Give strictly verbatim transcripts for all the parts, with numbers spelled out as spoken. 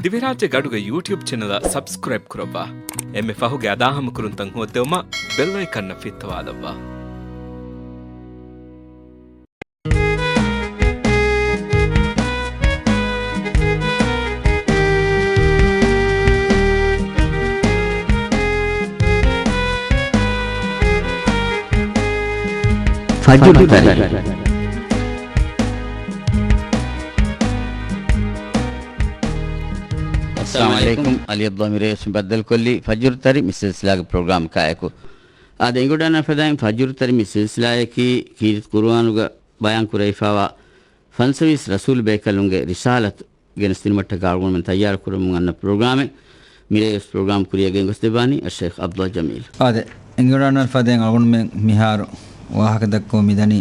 ދިވެހިރާއްޖޭގެ އަޑުގެ ޔޫޓިއުބް ޗެނަލަށް ސަބްސްކްރައިބް ކުރައްވާ. އެންމެ ފަހުގެ އަދާހަމަކުރުންތައް ހޯއްދެވުމަށް ބެލް އައިކަންއަށް ފިއްތަވާލައްވާ. ފަޖުރު ތަރި. އައްސަލާމު ޢަލައިކުމް. ޢަލީ ޢަބްދުﷲ މިރޭވެސް ބައްދަލުކޮށްލީ ފަޖުރު ތަރި މި ސިލްސިލާގެ ޕްރޮގްރާމް ކާއެކު. އާދެ، އެނގިވަޑައިގަންނަވާ ފަދައިން ފަޖުރު ތަރި މި ސިލްސިލާއަކީ ކީރިތި ޤުރުއާނުގަ ބަޔާން ކުރެވިފައިވާ ފަންސަވީސް ރަސޫލު ބޭކަލުންގެ ރިސާލަތު ގެނެސްދިނުމަށްޓަކާ އަޅުގަނޑުމެން ތައްޔާރު ކުރަމުން އަންނަ ޕްރޮގްރާމެއް. މިރޭވެސް ޕްރޮގްރާމް ކުރިއަށް ގެންގޮސްދެއްވާނީ އައްޝައިޚް ޢަބްދުﷲ ޖަމީލް. އާދެ، އެނގިވަޑައިގަންނަވާ ފަދައިން އަޅުގަނޑުމެން މިހާރު ވާހަކަ ދައްކަމުން މިދަނީ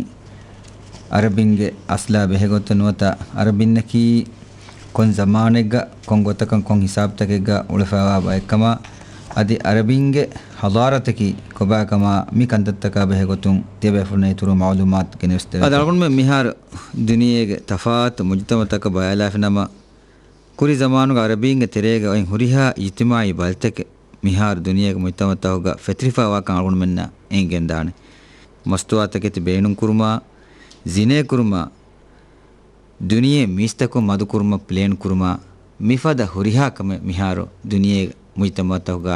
ޢަރަބިންގެ އަސްލާ ބެހޭގޮތުން ނުވަތަ ޢަރަބިންނަކީ ކޮން ޒަމާނެއްގަ ކޮން ގޮތަކަށް ކޮން ހިސާބުތަކެއްގަ އުޅެފައިވާ ބައެއްކަމާ، އަދި ޢަރަބިންގެ ޙަޟާރަތަކީ ކޮބާކަމާ މި ކަންތައްތަކާ ބެހޭގޮތުން ތިޔަބޭފުޅުންނަށް އިތުރު މަޢުލޫމާތު ގެނެސްދެވޭތޯ. އަދި އަޅުގަނޑުމެން މިހާރު ދުނިޔޭގެ ތަފާތު މުޖުތަމަޢުތަކަށް ބަލާލާފި ނަމަ، ކުރި ޒަމާނުގަ ޢަރަބީންގެ ތެރޭގަ އޮތް ހުރިހާ އިޖްތިމާޢީ ބަލިތަކެއް މިހާރު ދުނިޔޭގެ މުޖްތަމަޢުތަކުގަ ފެތުރިފައިވާކަން އަޅުގަނޑުމެންނަށް އެނގިގެންދާނެ. މަސްތުވާތަކެތި ބޭނުންކުރުމާ، ޒިނޭކުރުމާ، ދުނިޔެ މީސްތަކުން މަދުކުރުމަށް ޕްލޭންކުރުމާ، މިފަދަ ހުރިހާ ކަމެއް މިހާރު ދުނިޔޭގެ މުޖްތަމަޢުތަކުގަ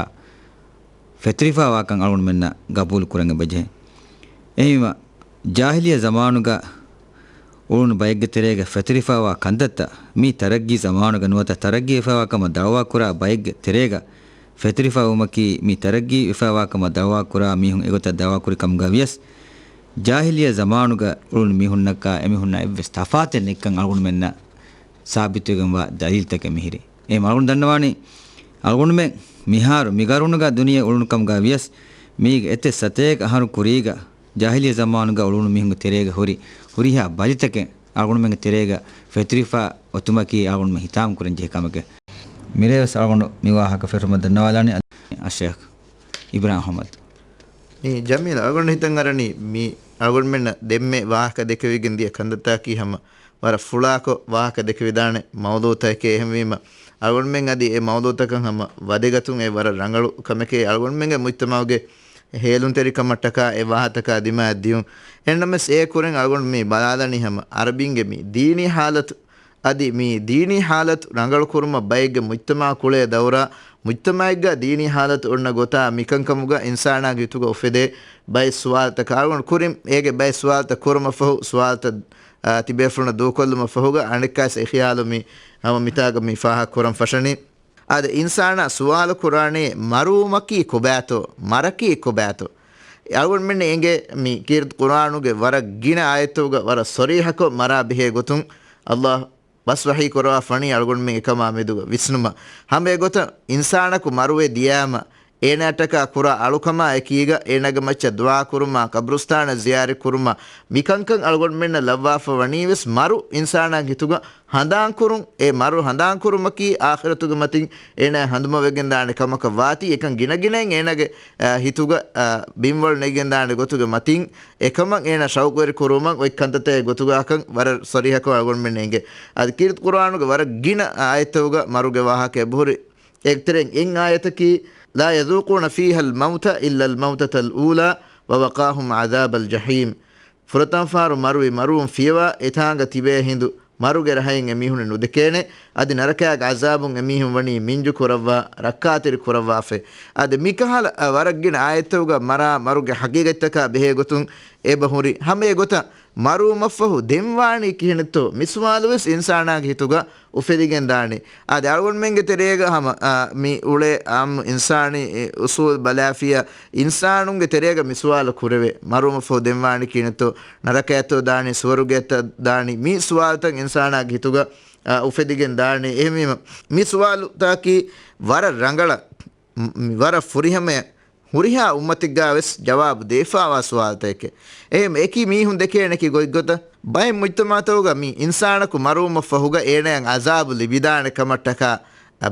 ފެތުރިފައިވާކަން އަޅުގަނޑުމެންނަށް ގަބޫލު ކުރަން އެބަޖެހޭ. އެހެންވީމަ، ޖާހިލިއްޔަ ޒަމާނުގަ އުޅުނު ބައެއްގެ ތެރޭގަ ފެތުރިފައިވާ ކަންތައްތައް މި ތަރައްގީ ޒަމާނުގަ ނުވަތަ ތަރައްގީވެފައިވާ ކަމަށް ދަޢުވާ ކުރާ ބައެއްގެ ތެރޭގަ ފެތުރިފައިވުމަކީ، މި ތަރައްގީވެފައިވާ ކަމަށް ދަޢުވާ ކުރާ މީހުން އެގޮތަށް ދަޢުވާ ކުރި ކަމުގަ ވިޔަސް، ޖާހިލިއްޔަ ޒަމާނުގަ އުޅުނު މީހުންނަކާ އެމީހުންނާ އެއްވެސް ތަފާތެއް ނެތްކަން އަޅުގަނޑުމެންނަށް ސާބިތުވެގެންވާ ދަލީލްތަކެއް މިހިރީ. އެހެން އަޅުގަނޑު ދަންނަވާނީ، އަޅުގަނޑުމެން މިހާރު މި ގަރުނުގަ ދުނިޔެ އުޅުނު ކަމުގަ ވިޔަސް، މީގެ އެތައް ސަތޭކަ އަހަރު ކުރީގަ ޖާހިލިއްޔަ ޒަމާނުގަ އުޅުނު މީހުންގެ ތެރޭގަ ހުރި ހުރިހާ ބަލިތަކެއް އަޅުގަނޑުމެންގެ ތެރޭގަ ފެތުރިފަ އޮތުމަކީ އަޅުގަނޑުމެން ހިތާމަކުރަން ޖެހޭ ކަމެކޭ. މިރޭވެސް އަޅުގަނޑު މި ވާހަކަ ފެށުމަށް ދަންނަވާލާނީ އައްޝައިޚް އިބްރާހިމް އަޙްމަދު. މި ޖަމީލް އަޅުގަނޑު ހިތަށް އަރަނީ މި އަޅުގަނޑުމެންނަށް ދެންމެ ވާހަކަ ދެކެވިގެން ދިޔަ ކަންތައްތަކީ ހަމަ ވަރަށް ފުޅާކޮށް ވާހަކަ ދެކެވިދާނެ މައުޟޫޢުތަކެކޭ. އެހެންވީމަ، އަޅުގަނޑުމެން އަދި އެ މައުޟޫޢުތަކަށް ހަމަ ވަދެގަތުން އެ ވަރަށް ރަނގަޅު ކަމެކޭ. އަޅުގަނޑުމެންގެ މުޖްތަމަޢުގެ ހޭލުންތެރިކަމަށްޓަކާ އެ ވާހަތަކާ ދިމާއަށް ދިޔުން. އެހެންނަމަވެސް އޭ ކުރިން އަޅުގަނޑު މި ބަލާލަނީ ހަމަ ޢަރަބީންގެ މި ދީނީ ޙާލަތު، އަދި މި ދީނީ ޙާލަތު ރަނގަޅު ކުރުމަށް ބައެއްގެ މުޖްތަމަޢަށް ކުޅޭ ދައުރާ، މުޖްތަމަޢެއްގަ ދީނީ ޙާލަތު އޮންނަ ގޮތާ މިކަންކަމުގަ އިންސާނާގެ ހިތުގަ އުފެދޭ ބައެއް ސުވާލުތަކާ އަޅުގަނޑު ކުރިން އޭގެ ބައެއް ސުވާލުތައް ކުރުމަށްފަހު، ސުވާލުތައް އާ، ތިބޭފުޅުންނަށް ދޫކޮށްލުމަށް ފަހުގަ އަނެއްކާވެސް އެ ޚިޔާލު މި ހަމަ މިތާގަ މި ފާހަގަ ކުރަން ފަށަނީ. އާދެ، އިންސާނާ ސުވާލު ކުރާނީ މަރުވުމަކީ ކޮބާތޯ؟ މަރަކީ ކޮބާތޯ؟ އަޅުގަނޑުމެން އެނގޭ މި ކީރިތި ޤުރުއާނުގެ ވަރަށް ގިނަ އާޔަތުގަ ވަރަށް ޞަރީޙަކޮށް މަރާ ބެހޭ ގޮތުން ﷲ ބަސް ވަޙީ ކުރައްވާފަނީ އަޅުގަނޑުމެން އެކަމާ މެދުގަ ވިސްނުމަށް. ހަމަ އެގޮތަށް އިންސާނަކު މަރުވެ ދިޔާމަ، އޭނާއަށްޓަކާ ކުރާ އަޅުކަމާ އެކީގަ އޭނާގެ މައްޗަށް ދުޢާ ކުރުމާ، ޤަބްރުސްތާނަށް ޒިޔާރަތް ކުރުމާ، މިކަންކަން އަޅުގަނޑުމެންނަށް ލައްވާފަ ވަނީވެސް މަރު އިންސާނާގެ ހިތުގަ ހަނދާންކުރުން. އެ މަރު ހަނދާންކުރުމަކީ އާޚިރަތުގެ މަތިން އޭނާ ހަނދުމަވެގެންދާނެ ކަމަކަށް ވާތީ، އެކަން ގިނަގިނައިން އޭނާގެ، އަ، ހިތުގަ، އަ، ބިންވަޅު ނެގިގެންދާނެ ގޮތުގެ މަތިން އެކަމަށް އޭނާ ޝައުޤުވެރި ކުރުވުމަށް އޮތް ކަންތައްތަކެއް ގޮތުގަކަން ވަރަށް ޞަރީޙަކޮށް އަޅުގަނޑުމެން އެނގޭ. އަދި ކީރިތި ޤުރުއާނުގެ ވަރަށް ގިނަ އާޔަތްތަކުގަ މަރުގެ ވާހަކަ އެބަހުރި. އޭގެތެރެއިން އެއް އާޔަތަކީ، "لا يذوقون فيها الموت إلا الموتة الأولى ووقاهم عذاب الجحيم." ފުރަތަމަ ފަހަރު މަރުވި މަރުވުން ފިޔަވާ އެތާނގަ ތިބޭ ހިނދު މަރުގެ ރަހައިން އެމީހުންނެއް ނުދެކޭނެ، އަދި ނަރަކައިގެ ޢަޒާބުން އެމީހުން ވަނީ މިންޖު ކުރައްވާ، ރައްކާތެރި ކުރައްވާފައި. އަދި މިކަހަލަ، އަ، ވަރަށް ގިނަ އާޔަތްތަކުގަ މަރާ މަރުގެ ޙަޤީޤަތްތަކާ ބެހޭ ގޮތުން އެބަހުރި. ހަމަ އެގޮތަށް މަރުވުމަށްފަހު ދެންވާނީ ކިހިނެއްތޯ؟ މި ސުވާލުވެސް އިންސާނާގެ ހިތުގަ އުފެދިގެން ދާނީ. އާދެ، އަޅުގަނޑުމެންގެ ތެރޭގަ ހަމަ، އާ، މި އުޅޭ އާއްމު އިންސާނީ އުސޫލް ބަލާފިޔާ، އިންސާނުންގެ ތެރޭގަ މި ސުވާލު ކުރެވޭ. މަރުވުމަށްފަހު ދެންވާނީ ކިހިނެއްތޯ؟ ނަރަކަޔަށްތޯ ދާނީ؟ ސުވަރުގެއަށްތަ ދާނީ؟ މި ސުވާލުތައް އިންސާނާގެ ހިތުގަ، އާ، އުފެދިގެން ދާނީ. އެހެންވީމަ، މި ސުވާލުތަކީ ވަރަށް ރަނގަޅަށް، މި ވަރަށް ފުރިހަމަޔަށް ހުރިހާ އުއްމަތެއްގާވެސް ޖަވާބު ދެވިފައިވާ ސުވާލުތަކެކޭ. އެހެން އެކި މީހުން ދެކޭނެ އެކި ގޮތްގޮތަށް. ބައެއް މުޖްތަމަޢުތަކުގަ މި އިންސާނަކު މަރުވުމަށްފަހުގަ އޭނަޔަށް ޢަޒާބު ލިބިދާނެ ކަމަށްޓަކާ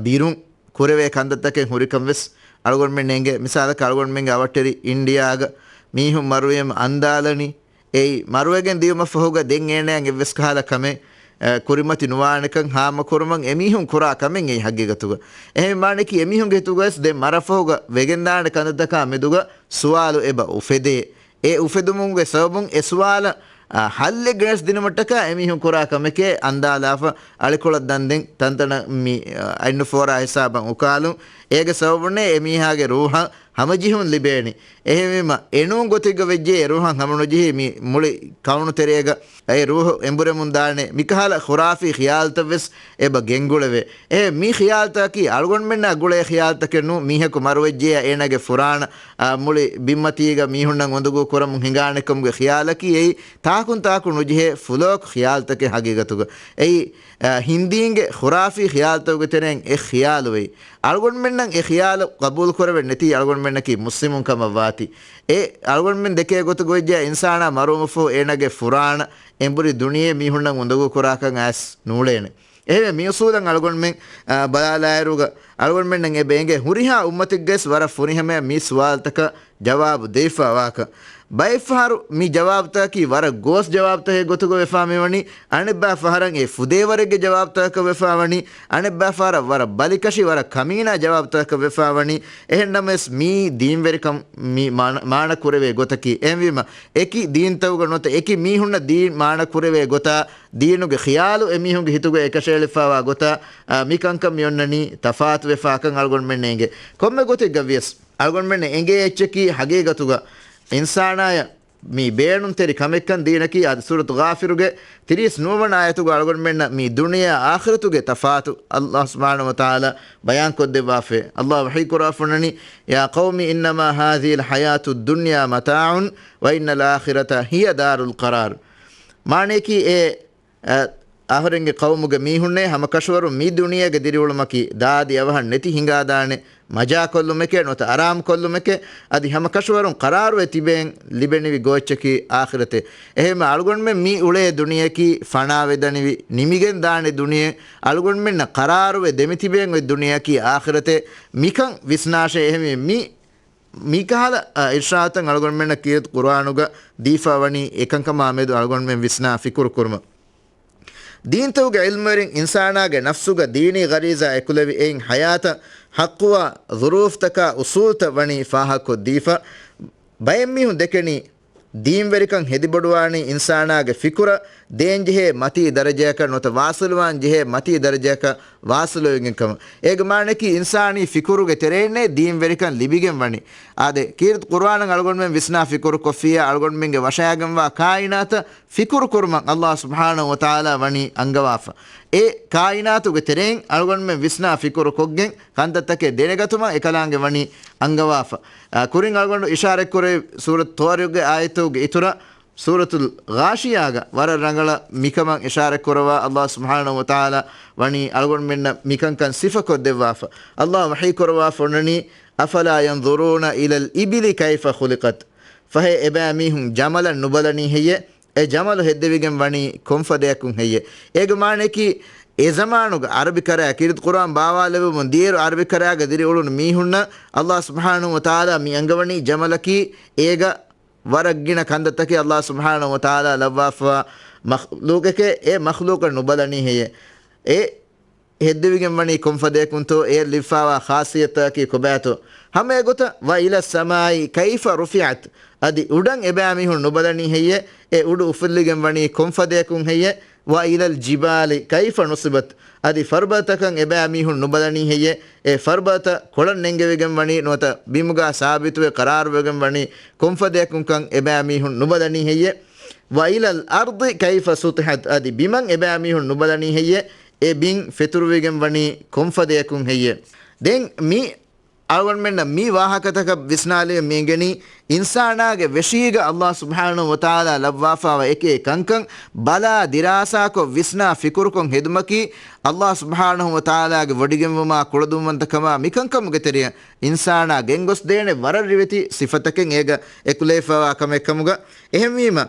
ބިރުން ކުރެވޭ ކަންތައްތަކެއް ހުރިކަން ވެސް އަޅުގަނޑުމެން އެނގޭ. މިސާލަކަށް އަޅުގަނޑުމެންގެ އަވަށްޓެރި އިންޑިއާގަ މީހުން މަރުވީމަ އަންދާލަނީ. އެއީ މަރުވެގެން ދިޔުމަށްފަހުގަ ދެން އޭނަޔަށް އެއްވެސް ކަހަލަ ކަމެއް ކުރިމަތި ނުވާނެކަން ހާމަކުރުމަށް އެމީހުން ކުރާ ކަމެއް އެއީ ހަގީގަތުގަ. އެހެން ވާނެކީ އެމީހުންގެ ހިތުގަވެސް ދެން މަރަށްފަހުގަ ވެގެންދާނެ ކަންތައްތަކާ މެދުގަ ސުވާލު އެބަ އުފެދޭ. އެ އުފެދުމުގެ ސަބަބުން އެ ސުވާލަށް، އާ، ހައްލެއް ގެނެސްދިނުމަށްޓަކާ އެމީހުން ކުރާ ކަމެކޭ އަންދާލާފަ އަޅިކޮޅަށް ދަންދެން ތަންތަނަށް މި، އާ، އަތްނުފޯރާ ހިސާބަށް އުކާލުން. އޭގެ ސަބަބުންނޭ އެމީހާގެ ރޫހަށް ހަމަޖެހުން ލިބޭނީ. އެހެންވީމަ، އެނޫން ގޮތެއްގަ ވެއްޖެ އެ ރޫހަށް ހަމަނުޖެހި މި މުޅި ކައުނު ތެރޭގަ އެ ރޫހު އެނބުރެމުން ދާނެ މިކަހަލަ ޚުރާފީ ޚިޔާލުތައް ވެސް އެބަ ގެންގުޅެވޭ. އެ މި ޚިޔާލުތަކަކީ އަޅުގަނޑުމެންނާ ގުޅޭ ޚިޔާލުތަކެއް ނޫން. މީހަކު މަރުވެއްޖެޔާ އޭނާގެ ފުރާނަ، އާ، މުޅި ބިންމަތީގަ މީހުންނަށް އުނދަގޫ ކުރަމުން ހިނގާނެކަމުގެ ޚިޔާލަކީ އެއީ ތާކުން ތާކު ނުޖެހޭ ފުލޯކު ޚިޔާލުތަކެއް ހަގީގަތުގަ. އެއީ، އާ، ހިންދީންގެ ޚުރާފީ ޚިޔާލުތަކުގެ ތެރެއިން އެއް ޚިޔާލު ވެއީ. އަޅުގަނޑުމެންނަށް އެ ޚިޔާލު ޤަބޫލު ކުރެވެން ނެތީ އަޅުގަނޑުމެންނަކީ މުސްލިމުން ކަމަށް ވާތީ. އެ އަޅުގަނޑުމެން ދެކޭ ގޮތުގަ ވެއްޖެ އިންސާނާ މަރުވުމަށްފަހު އޭނާގެ ފުރާނަ އެނބުރި ދުނިޔެ މީހުންނަށް އުނދަގޫ ކުރާކަށް އައިސް ނޫޅޭނެ. އެހެންވެ މި އުސޫލަށް އަޅުގަނޑުމެން، އާ، ބަލާލާއިރުގަ އަޅުގަނޑުމެންނަށް އެބަ އެނގޭ ހުރިހާ އުއްމަތެއްގައިސް ވަރަށް ފުރިހަމަޔަށް މި ސުވާލުތަކަށް ޖަވާބު ދެވިފަ ވާކަށް. ބައެއްފަހަރު މި ޖަވާބުތަކަކީ ވަރަށް ގޯސް ޖަވާބުތަކެއް ގޮތުގަ ވެފާ މިވަނީ، އަނެއްބައި ފަހަރަށް އެ ފުދޭވަރެއްގެ ޖަވާބުތަކަކަށް ވެފާ ވަނީ، އަނެއްބައި ފަހަރަށް ވަރަށް ބަލިކަށި ވަރަށް ކަމީނާ ޖަވާބުތަކަކަށް ވެފާ ވަނީ. އެހެންނަމަވެސް މިއީ ދީންވެރިކަން މި މާނަ، މާނަ ކުރެވޭ ގޮތަކީ. އެހެންވީމަ، އެކި ދީންތަކުގަ ނުވަތަ އެކި މީހުންނަށް ދީން މާނަ ކުރެވޭ ގޮތާ ދީނުގެ ޚިޔާލު އެމީހުންގެ ހިތުގަ އެކަށައެޅިފާވާ ގޮތާ، އާ، މިކަންކަން މިއޮންނަނީ ތަފާތުވެފާކަން އަޅުގަނޑުމެންނަށް އެނގޭ. ކޮންމެ ގޮތެއްގަ ވިޔަސް އަޅުގަނޑުމެންނަށް އެނގޭ އެއްޗަކީ ހަގީގަތުގަ އިންސާނާޔަށް މި ބޭނުންތެރި ކަމެއްކަން ދީނަކީ. އަދި ސޫރަތު ޣާފިރުގެ ތިރީސް ނުވަވަނަ އާޔަތުގަ އަޅުގަނޑުމެންނަށް މި ދުނިޔެއާ އާޚިރަތުގެ ތަފާތު ﷲ ސުބްޙާނަހޫ ވަތަޢާލާ ބަޔާންކޮށްދެއްވާފައި. ﷲ ވަޙީކުރާފަ އޮންނަނީ، يا قوم إنما هذه الحياة الدنيا متاع وإن الآخرة هي دار القرار. މާނަޔަކީ އޭ އަ، އަހަރެންގެ ޤައުމުގެ މީހުންނޭ، ހަމަކަށަވަރުން މި ދުނިޔޭގެ ދިރިއުޅުމަކީ ދާދި އަވަހަށް ނެތި ހިނގާދާނެ، މަޖާކޮށްލުމެކޭ ނުވަތަ އަރާމުކޮށްލުމެކޭ، އަދި ހަމަކަށަވަރުން ޤަރާރުވެ ތިބެން ލިބެނިވި ގޯއްޗަކީ އާޚިރަތޭ. އެހެންވެ އަޅުގަނޑުމެން މި އުޅޭ ދުނިޔެއަކީ ފަނާވެދަނިވި، ނިމިގެން ދާނެ ދުނިޔެ، އަޅުގަނޑުމެންނަށް ޤަރާރުވެ ދެމިތިބެން އޮތް ދުނިޔެއަކީ އާޚިރަތޭ. މިކަން ވިސްނާށޭ. އެހެންވެ މި، މިކަހަލަ، އަ، އިރްޝާދުތައް އަޅުގަނޑުމެންނަށް ކީރިތި ޤުރުއާނުގަ ދީފާ ވަނީ އެކަންކަމާ މެދު އަޅުގަނޑުމެން ވިސްނާ ފިކުރު ކުރުމަށް. ދީންތަކުގެ ޢިލްމުވެރިން އިންސާނާގެ ނަފްސުގަ ދީނީ ޣަރީޒާ އެކުލެވި އެއިން ޙަޔާތަށް ޙައްޤުވާ ޟުރޫފްތަކާ އުޞޫލްތައް ވަނީ ފާހަގަކޮށްދީފަ. ބައެއް މީހުން ދެކެނީ ދީންވެރިކަން ހެދިބޮޑުވާނީ އިންސާނާގެ ފިކުރަށް ދޭންޖެހޭ މަތީ ދަރަޖަޔަކަށް ނުވަތަ ވާޞިލުވާން ޖެހޭ މަތީ ދަރަޖަޔަކަށް ވާޞިލުވެގެން ކަމަށް. އޭގެ މާނައަކީ އިންސާނީ ފިކުރުގެ ތެރެއިންނޭ ދީންވެރިކަން ލިބިގެން ވަނީ. އާދެ، ކީރިތި ޤުރުއާނަށް އަޅުގަނޑުމެން ވިސްނާ ފިކުރު ކޮށްފިއްޔާ އަޅުގަނޑުމެންގެ ވަށައިގެންވާ ކާއިނާތަށް ފިކުރު ކުރުމަށް ﷲ ސުބްޙާނަހޫ ވަތަޢާލާ ވަނީ އަންގަވާފަ. އެ ކާއިނާތުގެ ތެރެއިން އަޅުގަނޑުމެން ވިސްނާ ފިކުރު ކޮށްގެން ކަންތައްތަކެއް ދެނެގަތުމަށް އެކަލާނގެ ވަނީ އަންގަވާފަ. އާ، ކުރިން އަޅުގަނޑު އިޝާރަތްކުރެއްވި ސޫރަތު ޠާރިޤުގެ އާޔަތުގެ އިތުރަށް ސޫރަތުލް ޣާޝިޔާގަ ވަރަށް ރަނގަޅަށް މިކަމަށް އިޝާރަތްކުރައްވާ ﷲ ސުބްޙާނަހޫ ވަތަޢާލާ ވަނީ އަޅުގަނޑުމެންނަށް މިކަންކަން ސިފަކޮށްދެއްވާފަ. ﷲ ވަޙީކުރައްވާފަ އޮންނަނީ، أفلا ينظرون إلى الإبل كيف خلقت. ފަހެ އެބައިމީހުން ޖަމަލަށް ނުބަލަނީ ހެއްޔޭ؟ އެ ޖަމަލު ހެއްދެވިގެން ވަނީ ކޮންފަދަޔަކުން ހެއްޔޭ؟ އޭގެ މާނައަކީ، އެ ޒަމާނުގަ ޢަރަބި ކަރައި ކީރިތި ޤުރުއާން ބާވާލެވުމުން ދިޔައިރު ޢަރަބި ކަރައިގަ ދިރިއުޅުނު މީހުންނަށް ﷲ ސުބްޙާނަހޫ ވަތަޢާލާ މި އަންގަވަނީ ޖަމަލަކީ އޭގަ ވަރަށް ގިނަ ކަންތައްތަކެއް ﷲ ސުބްޙާނަހޫ ވަތަޢާލާ ލައްވާފަވާ މަޚްލޫޤެކޭ. އެ މަޚްލޫޤަށް ނުބަލަނީ ހެއްޔޭ؟ އެ ހެއްދެވިގެން ވަނީ ކޮންފަދަޔަކުންތޯ އޭރު ލިބިފަވާ ޚާޞިއްޔަތަކީ ކޮބާތޯ؟ ހަމަ އެގޮތަށް، وإلى السماء كيف رفعت. އަދި އުޑަށް އެބައިމީހުން ނުބަލަނީ ހެއްޔޭ؟ އެ އުޑު އުފުއްލިގެން ވަނީ ކޮންފަދަޔަކުން ހެއްޔޭ؟ وإلى الجبال كيف نصبت. އަދި ފަރުބަދަތަކަށް އެބައިމީހުން ނުބަލަނީ ހެއްޔޭ؟ އެ ފަރުބަދަތައް ކޮޅަށް ނެންގެވިގެން ވަނީ ނުވަތަ ބިމުގަ ސާބިތުވެ ޤަރާރުވެގެން ވަނީ ކޮންފަދަޔަކުންކަން އެބައިމީހުން ނުބަލަނީ ހެއްޔޭ؟ وإلى الأرض كيف سطحت. އަދި ބިމަށް އެބައިމީހުން ނުބަލަނީ ހެއްޔޭ؟ އެ ބިން ފެތުރުވިގެން ވަނީ ކޮންފަދަޔަކުން ހެއްޔޭ؟ ދެން މި އަޅުގަނޑުމެންނަށް މި ވާހަކަތަކަށް ވިސްނާލެވެން މި އެނގެނީ، އިންސާނާގެ ވެށީގަ ﷲ ސުބްޙާނަހޫ ވަތަޢާލާ ލައްވާފަވާ އެކި އެކި ކަންކަން ބަލާ ދިރާސާކޮށް ވިސްނާ ފިކުރުކޮށް ހެދުމަކީ، ﷲ ސުބްޙާނަހޫ ވަތަޢާލާގެ ވޮޑިގެންވުމާ ކުޅަދުންވަންތަކަމާ މިކަންކަމުގެ ތެރެއަށް އިންސާނާ ގެންގޮސްދޭނެ ވަރަށް ރިވެތި ސިފަތަކެއް އޭގަ އެކުލެވިފަވާ ކަމެއް ކަމުގަ. އެހެންވީމަ،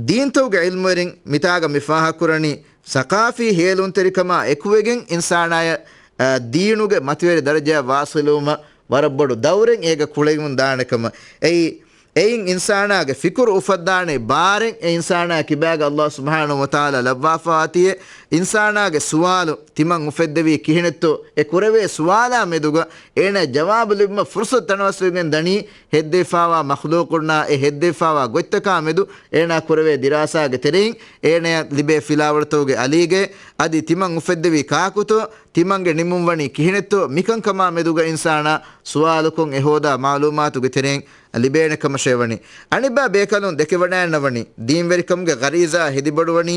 ދީންތަކުގެ ޢިލްމުވެރިން މިތާގަ މި ފާހަގަކުރަނީ، ސަޤާފީ ހޭލުންތެރިކަމާ އެކުވެގެން އިންސާނާޔަށް، އަ، ދީނުގެ މަތިވެރި ދަރަޖަޔަށް ވާޞިލުވުމަށް ވަރަށް ބޮޑު ދައުރެއް އޭގަ ކުޅެވުން ދާނެ ކަމަށް. އެއީ، އެއިން އިންސާނާގެ ފިކުރު އުފައްދާނެ ބާރެއް އެ އިންސާނާ ކިބާގަ އައްލާހު ސުބްޙާނަހު ވަތަޢާލާ ލައްވާފަވާތީއޭ. އިންސާނާގެ ސުވާލު ތިމަން އުފެއްދެވީ ކިހިނެއްތޯ؟ އެ ކުރެވޭ ސުވާލާ މެދުގަ އޭނާ ޖަވާބު ލިބުމަށް ފުރުޞަތު ތަނަވަސްވެގެން ދަނީ ހެއްދެވިފާވާ މަޚްލޫޤުންނާ އެ ހެއްދެވިފާވާ ގޮތްތަކާ މެދު އޭނާ ކުރެވޭ ދިރާސާގެ ތެރެއިން އޭނަޔަށް ލިބޭ ފިލާވަޅުތަކުގެ އަލީގައި އަދި ތިމަން އުފެއްދެވީ ކާކުތޯ؟ ތިމަންގެ ނިމުން ވަނީ ކިހިނެއްތޯ؟ މިކަންކަމާ މެދުގަ އިންސާނާ ސުވާލުކޮށް އެ ހޯދާ މަޢުލޫމާތުގެ ތެރެއިން ލިބޭނެ ކަމަށޭ ވަނީ. އަނެއްބާ ބޭކަލުން ދެކެވަޑައިންނަވަނީ ދީންވެރިކަމުގެ ޣަރީޒާ ހެދިބޮޑުވަނީ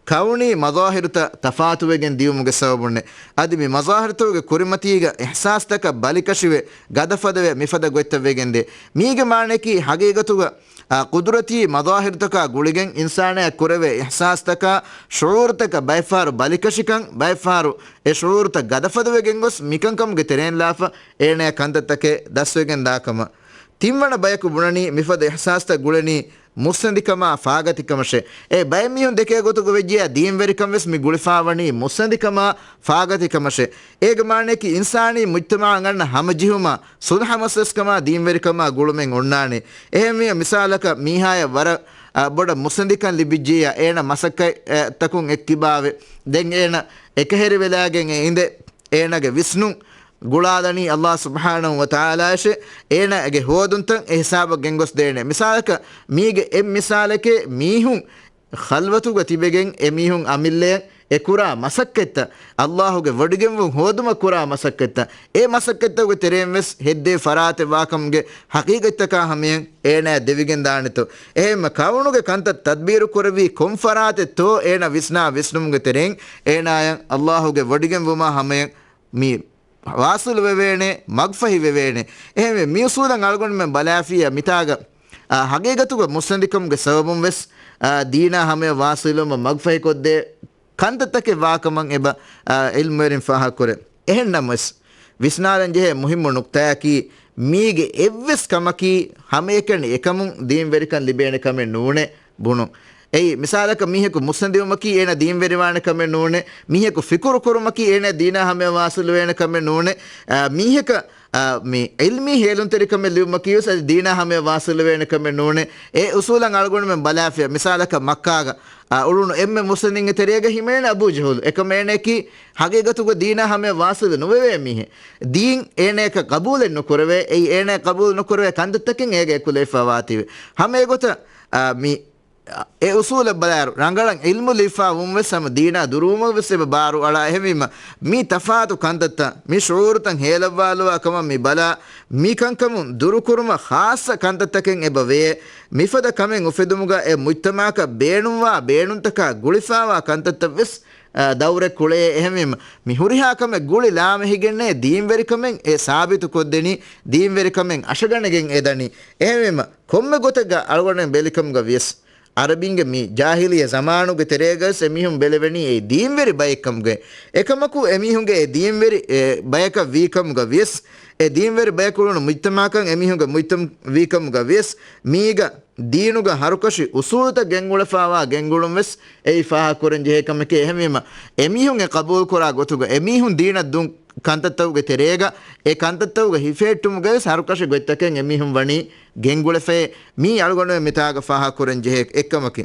ކައުނީ މަޒާހިރުތައް ތަފާތުވެގެން ދިޔުމުގެ ސަބަބުންނޭ. އަދި މި މަޒާހިރުތަކުގެ ކުރިމަތީގަ އިޙްސާސްތަކަށް ބަލިކަށިވެ، ގަދަފަދަވެ މިފަދަ ގޮތްތައް ވެގެންދޭ. މީގެ މާނަޔަކީ ހަގީގަތުގަ، އާ، ޤުދުރަތީ މަޒާހިރުތަކާ ގުޅިގެން އިންސާނާއަށް ކުރެވޭ އިޙްސާސްތަކާ ޝުޢޫރުތަކަށް ބައެއްފަހަރު ބަލިކަށިކަން، ބައެއްފަހަރު އެ ޝުޢޫރުތައް ގަދަފަދަވެގެން ގޮސް މިކަންކަމުގެ ތެރޭން ލާފަ އޭނަޔަށް ކަންތައްތަކެއް ދަސްވެގެން ދާކަމަށް. ތިންވަނަ ބަޔަކު ބުނަނީ މިފަދަ އިޙްސާސްތައް ގުޅެނީ މުއްސަނދިކަމާ ފާގަތިކަމަށޭ. އެ ބައެއް މީހުން ދެކޭ ގޮތުގަ ވެއްޖިޔާ ދީންވެރިކަން ވެސް މި ގުޅިފާވަނީ މުއްސަނދިކަމާ ފާގަތިކަމަށޭ. އޭގެ މާނަޔަކީ އިންސާނީ މުޖްތަމަޢަށް އަންނަ ހަމަޖެހުމާ ޞުލްޙަ މަސަލަސްކަމާ ދީންވެރިކަމާ ގުޅުމެއް އޮންނާނެ. އެހެންވިޔަ މިސާލަކަށް މީހާޔަށް ވަރަށް، އަ، ބޮޑަށް މުއްސަނދިކަން ލިބިއްޖިޔާ އޭނަ މަސައްކަތްތަކުން އެއްކިބާވެ. ދެން އޭނަ އެކަހެރިވެލާގެން އެ އިނދެ އޭނަގެ ވިސްނުން ގުޅާލަނީ އައްލާހު ސުބްޙާނަހު ވަތަޢާލާއަށޭ. އޭނަގެ ހޯދުންތައް އެ ހިސާބަށް ގެންގޮސްދޭނެ. މިސާލަކަށް، މީގެ އެއް މިސާލެކޭ، މީހުން ޚަލްވަތުގަ ތިބެގެން އެމީހުން އަމިއްލަޔަށް އެ ކުރާ މަސައްކަތްތައް، އައްލާހުގެ ވޮޑިގެންވުން ހޯދުމަށް ކުރާ މަސައްކަތްތައް، އެ މަސައްކަތްތަކުގެ ތެރެއިން ވެސް ހެއްދޭ ފަރާތެއް ވާކަމުގެ ހަޤީޤަތްތަކާ ހަމަޔަށް އޭނާ ދެވިގެން ދާނެތޯ؟ އެހެންމަ ކައުނުގެ ކަންތައް ތަދްބީރު ކުރެވީ ކޮން ފަރާތެއްތޯ އޭނަ ވިސްނާ ވިސްނުމުގެ ތެރެއިން އޭނާޔަށް އައްލާހުގެ ވޮޑިގެންވުމާ ހަމަޔަށް މި ވާސިލު ވެވޭނެ، މަގުފަހި ވެވޭނެ. އެހެންވެ، މި އުސޫލަށް އަޅުގަނޑުމެން ބަލާފިއްޔާ މިތާގަ، އާ، ހަގީގަތުގަ މުއްސަނދިކަމުގެ ސަބަބުން ވެސް، އާ، ދީނާ ހަމަޔަށް ވާސިލުވުމަށް މަގުފަހިކޮށްދޭ ކަންތައްތަކެއް ވާކަމަށް އެބަ، އާ، ޢިލްމުވެރިން ފާހަގަކުރޭ. އެހެންނަމަވެސް، ވިސްނާލަން ޖެހޭ މުހިއްމު ނުކްތާއަކީ، މީގެ އެއްވެސް ކަމަކީ ހަމައެކަނި އެކަމުން ދީންވެރިކަން ލިބޭނެ ކަމެއް ނޫނޭ ބުނުން. އެއީ، މިސާލަކަށް މީހަކު މުއްސަނދިވުމަކީ އޭނަ ދީންވެރިވާނެ ކަމެއް ނޫނޭ. މީހަކު ފިކުރު ކުރުމަކީ އޭނަ ދީނާ ހަމަޔަށް ވާސިލުވޭނެ ކަމެއް ނޫނޭ. އާ، މީހަކަށް، އާ، މި ޢިލްމީ ހޭލުންތެރިކަމެއް ލިބުމަކީ ވެސް އަދި ދީނާ ހަމަޔަށް ވާސިލުވޭނެ ކަމެއް ނޫނޭ. އެ އުސޫލަށް އަޅުގަނޑުމެން ބަލާފިޔާ، މިސާލަކަށް މައްކާގަ، އާ، އުޅުނު އެންމެ މުއްސަނދިންގެ ތެރޭގަ ހިމެނޭނެ އަބޫ ޖަހުލު. އެކަމަށް އޭނައަކީ ހަގީގަތުގަ ދީނާ ހަމަޔަށް ވާސިލު ނުވެވޭ މީހެއް. ދީން އޭނަޔަކަށް ޤަބޫލެއް ނުކުރެވޭ. އެއީ އޭނަޔަށް ޤަބޫލު ނުކުރެވޭ ކަންތައްތަކެއް އޭގަ އެކުލެވިފަ ވާތީވެ. ހަމަ އެގޮތަށް، އާ، މި އެ އުސޫލަށް ބަލާއިރު، ރަނގަޅަށް ޢިލްމު ލިބިފާ ވުން ވެސް ހަމަ ދީނާ ދުރުވުމަށް ވެސް އެބަ ބާރު އަޅާ. އެހެންވީމަ، މި ތަފާތު ކަންތައްތައް، މި ޝުޢޫރުތައް ހޭލައްވާލުވާ ކަމަށް މި ބަލާ، މި ކަންކަމުން ދުރުކުރުމަށް ޚާއްޞަ ކަންތައްތަކެއް އެބަ ވޭ. މިފަދަ ކަމެއް އުފެދުމުގަ އެ މުޖްތަމަޢަކަށް ބޭނުންވާ ބޭނުންތަކާ ގުޅިފާވާ ކަންތައްތައް ވެސް، އާ، ދައުރެއް ކުޅޭ. އެހެންވީމަ، މި ހުރިހާ ކަމެއް ގުޅި ލާމެހިގެންނޭ ދީންވެރިކަމެއް އެ ސާބިތު ކޮށްދެނީ، ދީންވެރިކަމެއް އަށަގަނެގެން އެދަނީ. އެހެންވީމަ، ކޮންމެ ގޮތެއްގަ އަޅުގަނޑުމެން ބެލިކަމުގަ ވިޔަސް، ޢަރަބިންގެ މި ޖާހިލިއްޔަ ޒަމާނުގެ ތެރޭގަވެސް އެމީހުން ބެލެވެނީ އެ ދީންވެރި ބައެއްކަމުގައި. އެކަމަކު އެމީހުންގެ އެ ދީންވެރި، އެ، ބަޔަކަށް ވީކަމުގަ ވިޔަސް، އެ ދީންވެރި ބަޔަކު އުޅުނު މުޖްތަމަޢަކަށް އެމީހުންގެ މުޖްތަމަ ވީކަމުގަ ވިޔަސް، މީގަ ދީނުގަ ހަރުކަށި އުސޫލުތައް ގެންގުޅެފާވާ ގެންގުޅުން ވެސް އެއީ ފާހަގަކުރަން ޖެހޭ ކަމެކޭ. އެހެންވީމަ، އެމީހުން އެ ޤަބޫލުކުރާ ގޮތުގަ އެމީހުން ދީނަށް ދުން ކަންތައްތަކުގެ ތެރޭގަ، އެ ކަންތައްތަކުގެ ހިފޭއްޓުމުގަވެސް ހަރުކަށި ގޮތްތަކެއް އެމީހުން ވަނީ ގެންގުޅެފައި. މީ އަޅުގަނޑުމެން މިތާގަ ފާހަގަކުރަން ޖެހޭ އެއްކަމަކީ.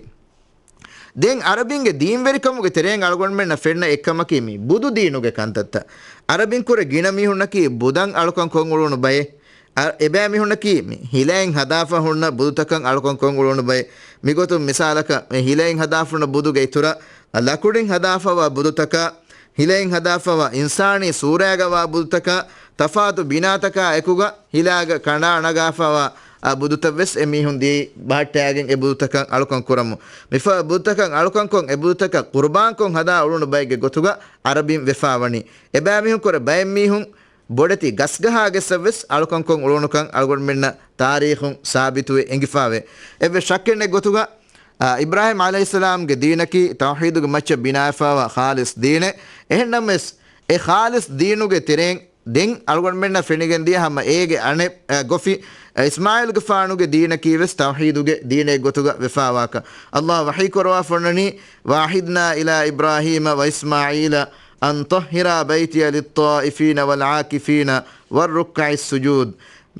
ދެން ޢަރަބިންގެ ދީންވެރިކަމުގެ ތެރެއިން އަޅުގަނޑުމެންނަށް ފެންނަ އެއްކަމަކީ މި ބުދު ދީނުގެ ކަންތައްތައް. ޢަރަބިން ކުރެ ގިނަ މީހުންނަކީ ބުދަށް އަޅުކަން ކޮށް އުޅުނު ބައެއް. އަ، އެބައިމީހުންނަކީ މި ހިލައިން ހަދާފަ ހުންނަ ބުދުތަކަށް އަޅުކަން ކޮށް އުޅުނު ބައެއް. މިގޮތުން މިސާލަކަށް، މި ހިލައިން ހަދާފަ ހުންނަ ބުދުގެ އިތުރަށް، އަ، ލަކުޑިން ހަދާފަވާ ބުދުތަކާ، ހިލައިން ހަދާފަވާ އިންސާނީ ސޫރައިގަވާ ބުދުތަކާ، ތަފާތު ބިނާތަކާ އެކުގަ ހިލާގަ ކަނޑާ ނަގާފަވާ، އަ، ބުދުތައް ވެސް އެމީހުން ދިޔައީ ބަހައްޓާގެން އެ ބުދުތަކަށް އަޅުކަން ކުރަމުން. މިފަދަ ބުދުތަކަށް އަޅުކަން ކޮށް އެ ބުދުތަކަށް ޤުރުބާންކޮށް ހަދާ އުޅުނު ބައެއްގެ ގޮތުގަ ޢަރަބިން ވެފާވަނީ. އެބައިމީހުން ކުރެ ބައެއް މީހުން ބޮޑެތި ގަސްގަހާގެއްސަށް ވެސް އަޅުކަންކޮށް އުޅުނުކަން އަޅުގަނޑުމެންނަށް ތާރީޚުން ސާބިތުވެ އެނގިފާވޭ. އެއްވެސް ޝައްކެއް ނެތް ގޮތުގަ، އާ، އިބްރާހީމް ޢަލައިހިއްސަލާމްގެ ދީނަކީ ތައުޙީދުގެ މައްޗަށް ބިނާވެފާވާ ޚާލިޞް ދީނެއް. އެހެންނަމަވެސް، އެ ޚާލިޞް ދީނުގެ ތެރެއިން ދެން އަޅުގަނޑުމެންނަށް ފެނިގެން ދިޔަ ހަމަ އޭގެ އަނެއް، އަ، ގޮފި، އަ، އިސްމާޢީލުގެފާނުގެ ދީނަކީ ވެސް ތައުޙީދުގެ ދީނެއް ގޮތުގަ ވެފާވާކަން. ﷲ ވަޙީ ކުރަވާފަ އޮންނަނީ، وعهدنا إلى إبراهيم وإسماعيل أن طهرا بيتي للطائفين والعاكفين والركع السجود.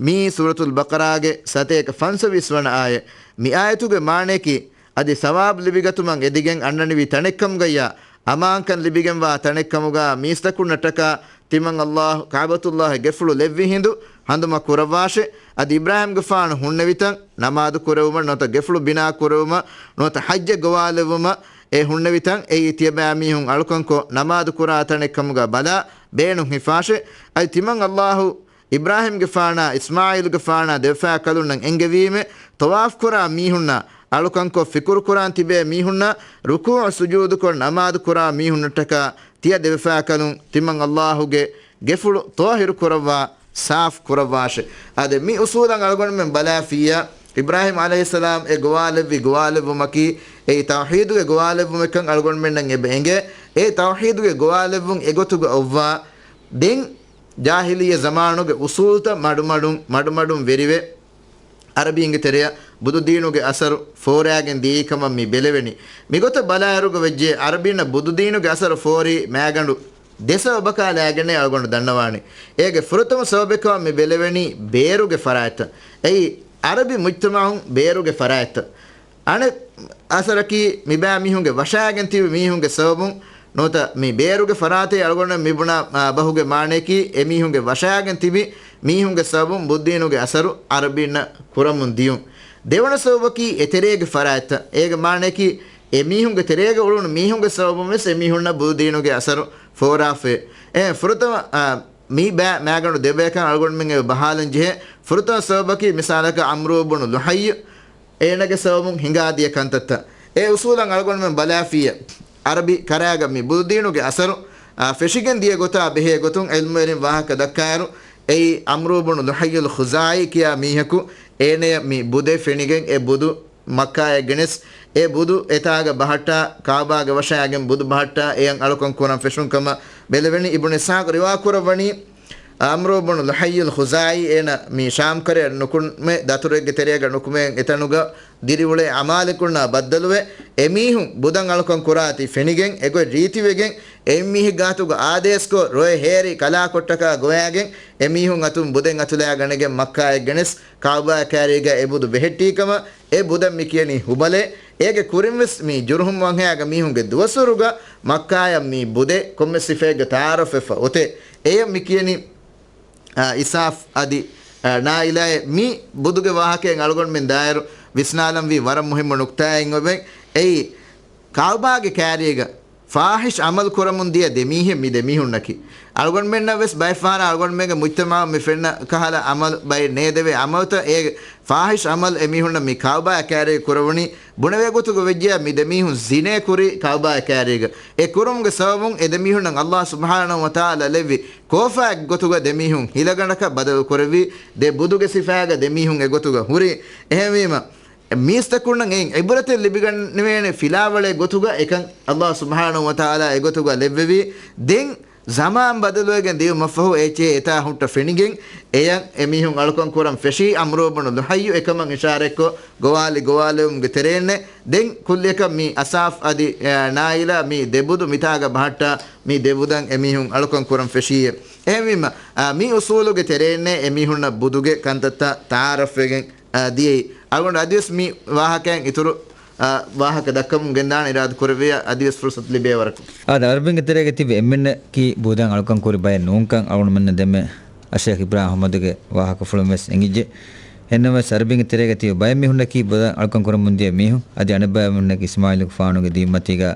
މިއީ ސޫރަތުލް ބަޤަރާގެ ސަތޭކަ ފަންސަވީސް ވަނަ އާޔަތް. މި އާޔަތުގެ މާނައަކީ، އަދި ސަވާބު ލިބިގަތުމަށް އެދިގެން އަންނަނިވި ތަނެއްކަމުގައްޔާ، އަމާންކަން ލިބިގެންވާ ތަނެއްކަމުގަ މީސްތަކުންނަށްޓަކާ ތިމަން އައްލާހު ކަޢުބަތުއްލާހި ގެފުޅު ލެއްވި ހިނދު ހަނދުމަ ކުރައްވާށެ. އަދި އިބްރާހީމްގެފާނު ހުންނެވިތަން ނަމާދު ކުރެވުމަށް ނުވަތަ ގެފުޅު ބިނާ ކުރެވުމަށް ނުވަތަ ޙައްޖަށް ގޮވާލެއްވުމަށް އެ ހުންނެވިތަން އެއީ ތިޔަބައިމީހުން އަޅުކަންކޮށް ނަމާދު ކުރާ ތަނެއް ކަމުގަ ބަލާ ބޭނުން ހިފާށެ. އަދި ތިމަން އައްލާހު އިބްރާހީމްގެފާނާ އިސްމާޢީލްގެފާނާ ދެވެފާ ކަލުންނަށް އެންގެވީމެ، ޠަވާފް ކުރާ މީހުންނާ، އަޅުކަންކޮށް ފިކުރު ކުރާން ތިބޭ މީހުންނާ، ރުކޫޢު ސުޖޫދުކޮށް ނަމާދު ކުރާ މީހުންނަށްޓަކާ ތިޔަ ދެވެފާ ކަލުން ތިމަން އައްލާހުގެ ގެފުޅު ޠާހިރު ކުރައްވާ، ސާފް ކުރައްވާށެ. އާދެ، މި އުސޫލަށް އަޅުގަނޑުމެން ބަލާފިއްޔާ، އިބްރާހީމް ޢަލައިހިއްސަލާމް އެ ގޮވާލެއްވި ގޮވާލެއްވުމަކީ، އެއީ ތައުޙީދުގެ ގޮވާލެއްވުމެއްކަން އަޅުގަނޑުމެންނަށް އެބަ އެނގޭ. އެ ތައުޙީދުގެ ގޮވާލެއްވުން އެގޮތުގަ އޮއްވާ، ދެން ޖާހިލިއްޔަ ޒަމާނުގެ އުސޫލުތައް މަޑުމަޑުން، މަޑުމަޑުން ވެރިވެ، ޢަރަބީންގެ ތެރެއަށް ބުދުދީނުގެ އަސަރު ފޯރާގެން ދިޔައީކަމަށް މި ބެލެވެނީ. މިގޮތަށް ބަލާއިރުގަ ވެއްޖެ، ޢަރަބީންނަށް ބުދުދީނުގެ އަސަރު ފޯރީ މައިގަނޑު ދެ ސަބަބަކާ ލާގެންނޭ އަޅުގަނޑު ދަންނަވާނީ. އޭގެ ފުރަތަމަ ސަބަބެއްކަމަށް މި ބެލެވެނީ ބޭރުގެ ފަރާތްތައް. އެއީ، ޢަރަބި މުޖްތަމަޢުން ބޭރުގެ ފަރާތްތައް. އަނެއް އަސަރަކީ، މިބައިމީހުންގެ ވަށާގެން ތިބި މީހުންގެ ސަބަބުން ނުވަތަ މި ބޭރުގެ ފަރާތެއް އަޅުގަނޑު މިބުނާ، އާ، ބަހުގެ މާނަޔަކީ، އެމީހުންގެ ވަށާގެން ތިބި މީހުންގެ ސަބަބުން ބުދުދީނުގެ އަސަރު ޢަރަބީންނަށް ކުރަމުން ދިޔުން. ދެވަނަ ސަބަބަކީ، އެތެރޭގެ ފަރާތްތައް. އޭގެ މާނަޔަކީ، އެމީހުންގެ ތެރޭގަ އުޅުނު މީހުންގެ ސަބަބުން ވެސް އެމީހުންނަށް ބުދުދީނުގެ އަސަރު ފޯރާފައި. އެ ފުރަތަމަ، އާ، މި ބައި މައިގަނޑު ދެ ބަޔަކަށް އަޅުގަނޑުމެން އެ ބަހާލަން ޖެހޭ. ފުރަތަމަ ސަބަބަކީ، މިސާލަކަށް، ޢަމްރޫ ބުނު ލުޙައްޔު އޭނަގެ ސަބަބުން ހިނގާދިޔަ ކަންތައްތައް. އެ އުސޫލަށް އަޅުގަނޑުމެން ބަލާފިއްޔާ، ޢަރަބި ކަރާގަ މި ބުދުދީނުގެ އަސަރު، އާ، ފެށިގެން ދިޔަ ގޮތާ ބެހޭ ގޮތުން ޢިލްމުވެރިން ވާހަކަ ދައްކާއިރު، އެއީ ޢަމްރޫ ބުނު ލުޙައްޔުލް ޚުޒާޢީ ކިޔާ މީހަކު، އޭނަޔަށް މި ބުދެއް ފެނިގެން އެ ބުދު މައްކާޔަށް ގެނެސް، އެ ބުދު އެތާގަ ބަހައްޓާ، ކަޢުބާގެ ވަށާގެން ބުދު ބަހައްޓާ، އެޔަށް އަޅުކަން ކުރަން ފެށުން ކަމަށް ބެލެވެނީ. އިބްނު އިސްޙާޤް ރިވާ ކުރައްވަނީ، ޢަމްރޫ ބުނު ލުޙައްޔުލް ޚުޒާޢީ އޭނަ މި ޝާމް ކަރައަށް ނުކުމެ، ދަތުރެއްގެ ތެރޭގަ ނުކުމެ، އެތަނުގަ ދިރިއުޅޭ ޢަމާލެކުންނާ ބައްދަލުވެ، އެމީހުން ބުދަށް އަޅުކަން ކުރާތީ ފެނިގެން، އެގޮތް ރީތިވެގެން، އެއްމީހެއް ގާތުގަ އާދޭސްކޮށް، ރޮއެ ހޭރި ކަލާކޮށްޓަކާ ގޮވާގެން، އެމީހުން އަތުން ބުދެއް އަތުލާގަނެގެން މައްކާޔަށް ގެނެސް، ކަޢުބާ ކާރީގަ އެ ބުދު ބެހެއްޓީ ކަމަށް، އެ ބުދަށް މި ކިޔަނީ ހުބަލޭ. އޭގެ ކުރިންވެސް މި ޖުރުހުމް ވަންހައިގެ މީހުންގެ ދުވަސްވަރުގަ މައްކާޔަށް މި ބުދެއް ކޮންމެ ސިފައެއްގަ ތަޢާރަފްވެފަ އޮތޭ. އެޔަށް މި ކިޔަނީ، އާ، އިސާފް އަދި، އާ، ނާއިލާއޭ. މި ބުދުގެ ވާހަކައިން އަޅުގަނޑުމެން ދާއިރު ވިސްނާލަންވީ ވަރަށް މުހިއްމު ނުކްތާއެއް އޮވެ. އެއީ، ކަޢުބާގެ ކާރީގަ ފާޙިޝް ޢަމަލު ކުރަމުން ދިޔަ ދެމީހެއް މި ދެމީހުންނަކީ. އަޅުގަނޑުމެންނަށް ވެސް ބައެއް ފަހަރަށް އަޅުގަނޑުމެންގެ މުޖްތަމަޢަށް މި ފެންނަ ކަހަލަ ޢަމަލު ބައެއް ނޭދެވޭ ޢަމަލުތައް. އެ ފާޙިޝް ޢަމަލު އެމީހުންނަށް މި ކަޢުބާ ކާރީ ކުރެވުނީ. ބުނެވޭ ގޮތުގަ ވެއްޖެޔާ މި ދެމީހުން ޒިނޭ ކުރީ ކަޢުބާ ކާރީގަ. އެ ކުރުމުގެ ސަބަބުން އެ ދެމީހުންނަށް އައްލާހު ސުބްޙާނަހޫ ވަތަޢާލާ ލެއްވި ކޯފާގެ ގޮތުގަ ދެމީހުން ހިލަގަނޑަކަށް ބަދަލު ކުރެއްވީ. ދެ ބުދުގެ ސިފާގަ ދެމީހުން އެގޮތުގަ ހުރީ. އެހެންވީމަ، މީސްތަކުންނަށް އެއިން ޢިބްރަތެއް ލިބިގަންނެވޭނެ ފިލާވަޅެއް ގޮތުގަ އެކަން އައްލާހު ސުބްޙާނަހޫ ވަތަޢާލާ އެގޮތުގަ ލެއްވެވީ. ދެން ޒަމާން ބަދަލުވެގެން ދިޔުމަށްފަހު އޭޗޭ އެތާ ހުއްޓަ ފެނިގެން އެޔަށް އެމީހުން އަޅުކަން ކުރަން ފެށީ. ޢަމްރޫ ބުނު ލުޙައްޔު އެކަމަށް އިޝާރަތްކޮށް ގޮވާލި ގޮވާލެވުމުގެ ތެރެއިންނޭ. ދެން ކުއްލިއަކަށް މި އަސާފް އަދި، އެ، ނާއިލާ މި ދެބުދު މިތާގަ ބަހައްޓާ މި ދެބުދަން އެމީހުން އަޅުކަން ކުރަން ފެށީއޭ. އެހެންވީމަ، އާ، މި އުސޫލުގެ ތެރެއިންނޭ އެމީހުންނަށް ބުދުގެ ކަންތައްތައް ތަޢާރަފްވެގެން، އާ، ދިޔައީ. އަޅުގަނޑު އަދިވެސް މި ވާހަކައިން އިތުރު، އާ، ވާހަކަ ދައްކަމުން ގެންދާނެ އިރާދަ ކުރެއްވިއްޔާ އަދިވެސް ފުރުސަތު ލިބޭ ވަރަކު. އާދެ، އަރަބިންގެ ތެރޭގަ ތިބި އެންމެންނަކީ ބުދަން އަޅުކަން ކުރި ބައެއް ނޫންކަން އަޅުގަނޑުމެންނަށް ދެންމެ އައްޝައިޚް އިބްރާހިމް އަޙްމަދުގެ ވާހަކަ ފުޅުން ވެސް އެނގިއްޖެ. އެހެންނަމަވެސް، އަރަބިންގެ ތެރޭގަ ތިބި ބައެއް މީހުންނަކީ ބުދަން އަޅުކަން ކުރަމުން ދިޔަ މީހުން. އަދި އަނެއް ބައެއް މީހުންނަކީ އިސްމާޢީލުގެފާނުގެ ދީންމަތީގަ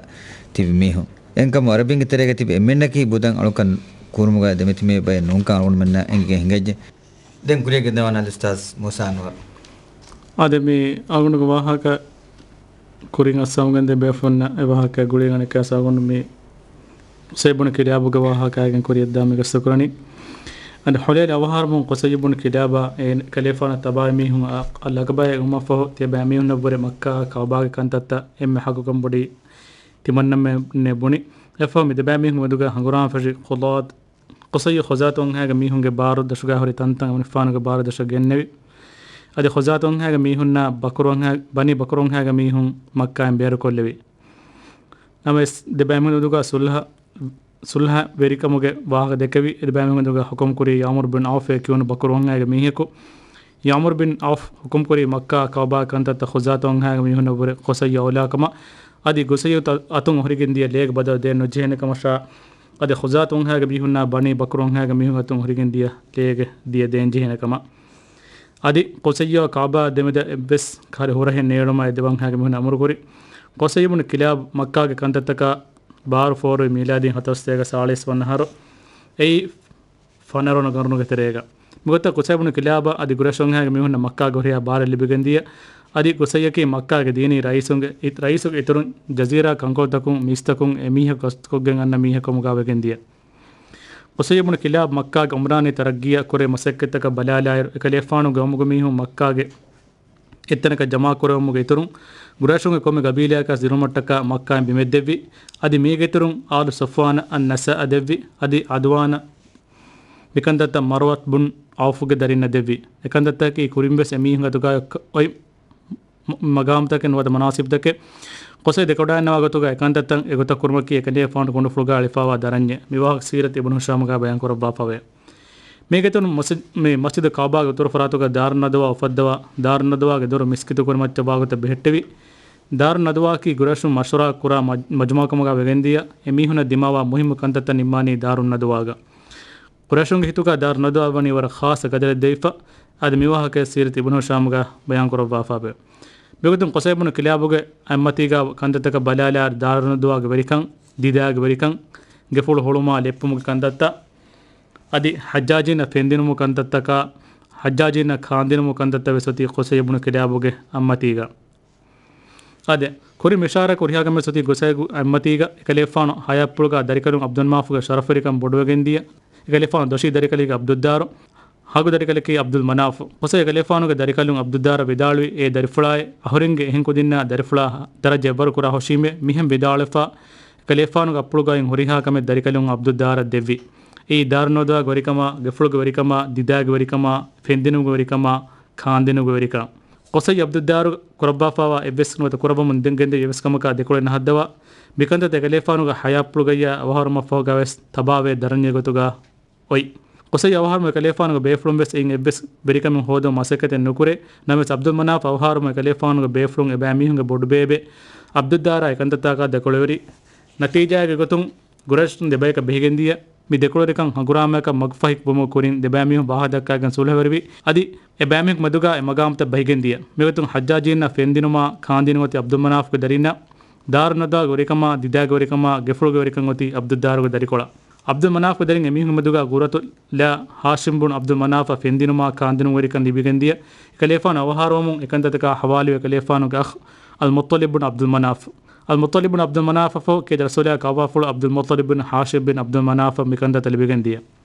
ތިބި މީހުން. އެހެންކަމުން އަރަބިންގެ ތެރޭގަ ތިބި އެންމެންނަކީ ބުދަން އަޅުކަން ކުރުމުގަ ދެމެތިމޭ ބައެއް ނޫންކަން އަޅުގަނޑުމެންނަށް އެނގިގެން ހިނގައްޖެ. ދެން ކުރިޔަށް ގެންދަވާން އަލްއުސްތާޛް މޫސާ އަންވަރު. އާދެ، މި އަޅުގަނޑުގެ ވާހަކަ ކުރިން އައްސަވަން ގެންދެވޭ ފުންނަ އެ ވާހަކަ ގުޅިގަނެ ކަސް އަޅުގަނޑު މި ޤުޞައްޔު ބުނު ކިލާބުގެ ވާހަކައިގެން ކުރިޔަށްދާ މި ގަސްތު ކުރަނީ. އަދި ޙުލައިލް އަވަހާރަމުން ޤުޞައްޔު ބުނު ކިލާބާ އެ ކަލޭފާނަށް ތަބާވި މީހުން އަ-، އަ-، ލަޤަބާއެއް އެޅުމަށްފަހު ތިޔަބައިމީހުންނަށްވުރެ މައްކާ ކަޢުބާގެ ކަންތައްތައް އެންމެ ޙައްޤުކަން ބޮޑީ ތިމަންނަމެންނޭ ބުނި. އެއަށްފަހު މި ދެބައިމީހުން މެދުގަ ހަނގުރާމަ ފެށި ޚުޟާތު، ޤުޞައްޔު ޚުޒާތު ވަންހައިގެ މީހުންގެ ބާރު ދަށުގަ ހުރި ތަންތަން އަވަނިފާނުގެ ބާރު ދަށަށް ގެންނެވި. އަދި ޚުޒާތު ވަންހައިގެ މީހުންނާ ބަކުރު ވަންހަ-، ބަނީ ބަކުރު ވަންހައިގެ މީހުން މައްކާއިން ބޭރުކޮށްލެވި. ނަމަވެސް، ދެބައިމީހުން މެދުގަ ޞުލްޙަ ސުލްހަ ވެރިކަމުގެ ވާހަކަ ދެކެވި. އެ ބައިމީހުންގެ ހުކުމް ކުރީ ޔާމުރު ބިން އައުފް އޭ ކިޔުނު ބަކުރު ވަންހާގެ މީހަކު. ޔާމުރު ބިން އައުފް ހުކުމް ކުރީ މައްކާ ކައުބާ ކަންތައްތައް ޚުޒާތު ވަންހާގެ މީހުންނަށްވުރެ ޤުޞައްޔު އައުލާކަމަށް. އަދި ޤުޞައްޔު އަތުން ހުރިގެން ދިޔަ ލޭގެ ބަދަލު ދޭން ނުޖެހޭނެ ކަމަށާ، އަދި ޚުޒާތު ވަންހާގެ މީހުންނާ ބަނީ ބަކުރު ވަންހާގެ މީހުން އަތުން ހުރިގެން ދިޔަ ލޭގެ ދިޔަ ދޭން ޖެހޭނެ ކަމަށް. އަދި ޤުޞައްޔުއާ ކައުބާ ދެމެދަށް އެއްވެސް ކަހަލަ ހުރަހެއް ނޭޅުމަށް އެ ދެ ވަންހާގެ މީހުން އަމުރުކުރި. ޤުޞައްޔު ބުނު ކިލާބް މައްކާގެ ކަންތައްތަކާ ބާރު ފޯރުވި މީލާދީ ހަތަރުސަތޭކަ ސާޅީސް ވަނަ އަހަރު. އެއީ ފަނަރަ ވަނަ ގަރުނުގެ ތެރޭގަ. މިގޮތަށް ޤުޞައްޔު ބުނު ކިލާބަށް އަދި ޤުރައިޝުންހާގެ މީހުންނަށް މައްކާގެ ހުރިހާ ބާރެއް ލިބިގެން ދިޔަ. އަދި ޤުޞައްޔަކީ މައްކާގެ ދީނީ ރައީސުންގެ އި-، ރައީސުގެ އިތުރުން ޖަޒީރާ ކަންކޮޅުތަކުން މީސްތަކުން އެ މީހަކު ގަސްތުކޮށްގެން އަންނަ މީހެއް ކަމުގަ ވެގެން ދިޔަ. ޤުޞައްޔު ބުނު ކިލާބް މައްކާގެ އުމްރާނީ ތަރައްގީއަށް ކުރެ މަސައްކަތްތަކަށް ބަލާލާއިރު، އެކަލޭފާނު ގައުމުގެ މީހުން މައްކާގެ އެއްތަނަކަށް ޖަމާކުރެވުމުގެ އިތުރުން، ޤުރައިޝުންގެ ކޮންމެ ގަބީލާއަކަށް ދިރުމަށްޓަކާ މައްކާއިން ބިމެއް ދެއްވި. އަދި މީގެ އިތުރުން އާލު ޞަފްވާނަށް އައް ނަސައަށް ދެއްވި. އަދި ޢަދުވާނަށް މިކަންތައްތައް މަރުވަތް ބުން ޢައުފުގެ ދަރިންނަށް ދެއްވި. އެކަންތައްތަކީ ކުރިންވެސް އެމީހުން އަތުގަ އޮތް މަ-، މަގާމުތަކެއް ނުވަތަ މަނާސިބުތަކެއް. ޤުޞައްޔު ދެކެވަޑައިގަންނަވާ ގޮތުގަ އެކަންތައްތައް އެގޮތަށް ކުރުމަކީ އެކަލޭފާނު ކުނޑުފުޅުގަ އެޅިފައިވާ ދަރަންޏެއް. މި ވާހަކަ ސީރަތު އިބްނު ހިޝާމުގަ ބަޔާން ކުރައްވާފަވޭ. މީގެ އިތުރުން މަސް-، މި މަސްޖިދު ކައުބާގެ އުތުރު ފަރާތުގަ ދާރުން ނަދުވާ އުފައްދަވާ، ދާރުން ނަދުވާގެ ދޮރު މިސްކިތު ކުރިމައްޗަށް ވާގޮތަށް ބެހެއްޓެވި. ދާރުން ނަދުވާއަކީ ޤުރައިޝުން މަޝްވަރާ ކުރާ މަޖް-، މަޖްމަޢުކަމުގަ ވެގެންދިޔަ، އެމީހުންނަށް ދިމާވާ މުހިއްމު ކަންތައްތައް ނިންމާނީ ދާރުން ނަދުވާގަ. ޤުރައިޝުންގެ ހިތުގަ ދާރުން ނަދުވާ ވަނީ ވަރަށް ޚާއްޞަ ޤަދަރެއް ދެވިފަ. އަދި މިވާހަކަ ސީރަތު އިބްނު ހިޝާމުގަ ބަޔާން ކުރައްވާފަވޭ. މިގޮތުން ޤުޞައްޔު ބުނު ކިލާބުގެ އަތްމަތީގަ ކަންތައްތަކަށް ބަލާލާއިރު، ދާރުން ނަދުވާގެ ވެރިކަން، ދިދާގެ ވެރިކަން، ގެފުޅު ހުޅުމާ ލެއްޕުމުގެ ކަންތައްތައް، އަދި ޙައްޖާޖީންނަށް ފެންދިނުމު ކަންތައްތަކާ، ޙައްޖާޖީންނަށް ކާންދިނުމު ކަންތައްތައް ވެސް އޮތީ ޤުޞައްޔު ބުނު ކިލާބުގެ އަތްމަތީގަ. އާދެ، ކުރިން މި އިޝާރާތް ކުރިހާ ކަމެއް އޮތީ ޤުޞައްޔުގެ އަތްމަތީގަ އެކަލޭފާނު ހަޔާތްޕުޅުގަ ދަރިކަލުން ޢަބްދުލް މަނާފުގެ ޝަރަފުވެރިކަން ބޮޑުވެގެން ދިޔަ. އެކަލޭފާނު ދޮށީ ދަރިކަލެއްގެ ޢަބްދުއްދާރު، ހަގު ދަރިކަލަކީ ޢަބްދުލް މަނާފު. ޤުޞައްޔު އެކަލޭފާނުގެ ދަރިކަލުން ޢަބްދުއްދާރަށް ވިދާޅުވި އޭ ދަރިފުޅާއޭ، އަހުރެންގެ އެހެން ކުދިންނާ ދަރިފުޅާ ދަރަޖަ އެއްވަރު ކުރާ ހުށީމޭ، މިހެން ވިދާޅުވެފަ، އެކަލޭފާނުގެ އަތްޕުޅުގައި ހުރިހާ ކަމެއް ދަރިކަލުން ޢަބްދުއްދާރަށް ދެއްވި. އެއީ ދާރުން ނަދުވާގެ ވެރިކަމާ، ގެފުޅުގެ ވެރިކަމާ، ދިދާގެ ވެރިކަމާ، ފެންދިނުމުގެ ވެރިކަމާ، ކާންދިނުމުގެ ވެރިކަން. ޤުޞައްޔު ޢަބްދުއްދާރު ކުރައްވާފައިވާ އެއްވެސް ނުވަތަ ކުރައްވަމުން ދެން ގެންދެވި އެއްވެސް ކަމަކާ ދެކޮޅެއް ނަހައްދަވާ، މިކަންތައް އެކަލޭފާނުގެ ޙަޔާތްޕުޅުގައްޔާ އަވަހާރަވުމަށްފަހުގަވެސް ތަބާވޭ ދަރަންޏެއް ގޮތުގަ އޮތް. ޤުޞައްޔު އަވަހާރަވުމުން އެކަލޭފާނުގެ ބޭފުޅުން ވެސް އެއިން އެއްވެސް ވެރިކަމެއް ހޯދުމަށް މަސައްކަތެއް ނުކުރޭ. ނަމަވެސް ޢަބްދުލް މަނާފް އަވަހާރަވުމުން އެކަލޭފާނުގެ ބޭފުޅުން އެބައިމީހުންގެ ބޮޑުބޭބެ ޢަބްދުއްދާރާ އެކަންތައްތަކާ ދެކޮޅުވެރި. ނަތީޖާއެއްގެ ގޮތުން ޤުރައިޝް ދެބަޔަކަށް ބެހިގެންދިޔަ. މި ދެކޮޅުވެރިކަން ހަނގުރާމަޔަކަށް މަގުފަހި ވުމުގެ ކުރިން ދެބައިމީހުން ވާހަކަ ދައްކާގެން ސުލްހަވެރިވި. އަދި އެބައިމީހުންގެ މެދުގަ އެ މަގާމުތައް ބަހިގެންދިޔަ. މިގޮތުން ޙައްޖާޖީންނަށް ފެންދިނުމާ ކާންދިނުމަށް އޮތީ ޢަބްދުލް މަނާފްގެ ދަރިންނަށް، ދާރުން ނަދުވާގެ ވެރިކަމާ، ދިދާގެ ވެރިކަމާ، ގެފުޅުގެ ވެރިކަން އޮތީ ޢަބްދުއްދާރުގެ ދަރިކޮޅަށް. ޢަބްދުލް މަނާފްގެ ދަރިން އެމީހުންގެ މެދުގަ ޤުރަތު ލަ ހާޝިމް ބުން ޢަބްދުލް މަނާފަށް ފެންދިނުމާ ކާންދިނުމުގެ ވެރިކަން ލިބިގެންދިޔަ. އެކަލޭފާނު އަވަހާރަވުމުން އެކަންތައްތަކާ ޙަވާލުވި އެކަލޭފާނުގެ އަޚް އަލް މުއްޠަލިބް ބުން ޢަބްދުލް މަނާފް. އަލް މުއްޠަލިބް ބުން ޢަބްދުލް މަނާފަށް ފަހު ކޭ ރަސޫލާ ކާބާފުޅު ޢަބްދުލް މުއްޠަލިބް ބުން ހާޝިމް ބިން ޢަބްދުލް މަނާފަށް މިކަންތައްތައް ލިބިގެންދިޔަ.